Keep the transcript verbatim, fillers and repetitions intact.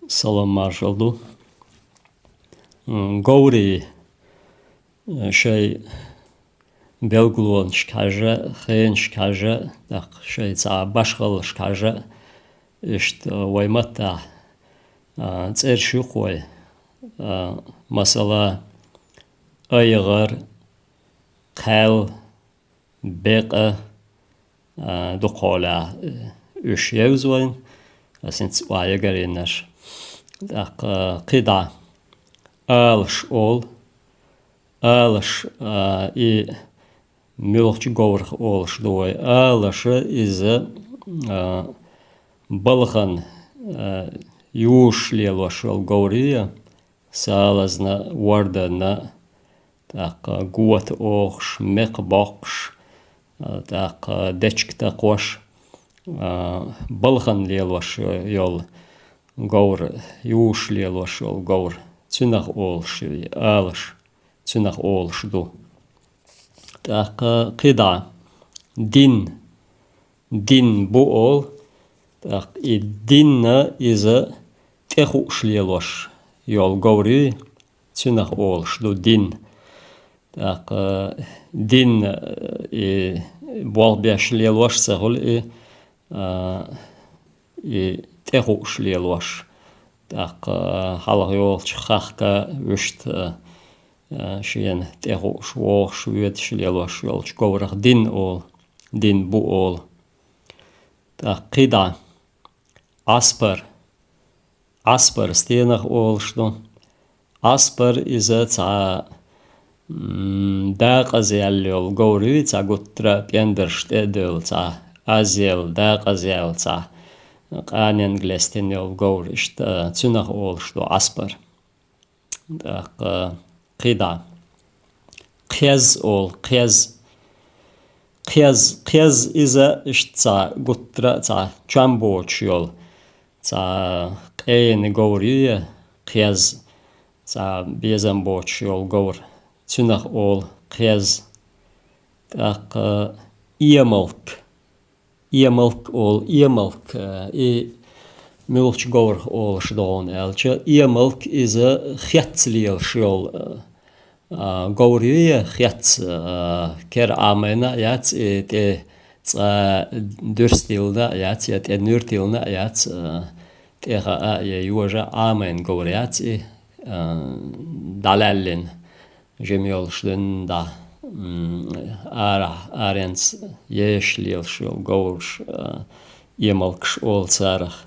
Салам маршал ду. М, говрий, э, шоай белгалонашка хьежжа, хенашка хьежжа, тӀаккха шоай цхьа башхаллашка хьежжа, иштта вай маттахь, а, цӀераш ю-кх вай, а, масала, айгӀар, кхаьлла, бекъа, а, дукхахьолахь, э, уьш евза вайна, ас хӀинца охьаягарйинарш. ТӀаккха кхидӀа алаш олу. Алаш, а, и муьлхачу говрах олуш ду вай. Алаша иза, а, балхана, а, юзуш лелош йолу говр ю, салазна, ворданна, тӀаккха гота охуш, мекха боккхуш, а, тӀаккха дечка такхош, а, балхана лелош йолу говр, юзуш лелош йолу говр, цуьнах олуш ю и алаш, цуьнах олуш ду. ТӀаккха кхидӀа дин, дин бу олу, тӀаккха и динна иза тӀехууш лелош йолу говр ю, цуьнах олуш ду дин. ТӀаккха дин, э, и болх беш лелош а ца хуьлу и, а, и тӀехууш лелош. ТӀаккха хьалха йолчу хахка вуьшта, а, шена тӀехууш, вогӀуш, воьдуш лелош йолчу говрах дин олу, дин бу олу. ТӀаккха кхидӀа Ӏаспар. Ӏаспар стенах олуш ду? Ӏаспар иза цхьа, м, дакъазъяьлла йолу говр ю, цхьа гуттара а пӀендарш тӀе а девлла, цхьа азъелла, дакъазъяьлла, цхьа къаненга лестина йолу говр, иштта цуьнах олуш ду Ӏаспар. ТӀаккха кхидӀа кхез олу, кхез. Кхез, кхез иза иштта цхьа гуттара а цхьа чам боцуш йолу, цхьа къена говр ю, кхез, цхьа безам боцуш йолу говр, цуьнах олу кхез. ТӀаккха эмалк. Эмалк олу, эмалк, э, и муьлхачу говрах олуш ду хьуна аьлча, эмалк иза хец лелаш йолу, э, а, говр ю, хец, а, кера Ӏамийна а яц и, тӀе цкъа дуьрста йиллина а яц, я тӀе нуьрта йиллина а яц, а, тӀе хаа я йожа Ӏамийна говр яц и, а, дӀалаьллина. Жима йолуш дуьнна дӀа, м, арахь, аренца еш лелаш йолу говраш, а, эмалкаш олу царах.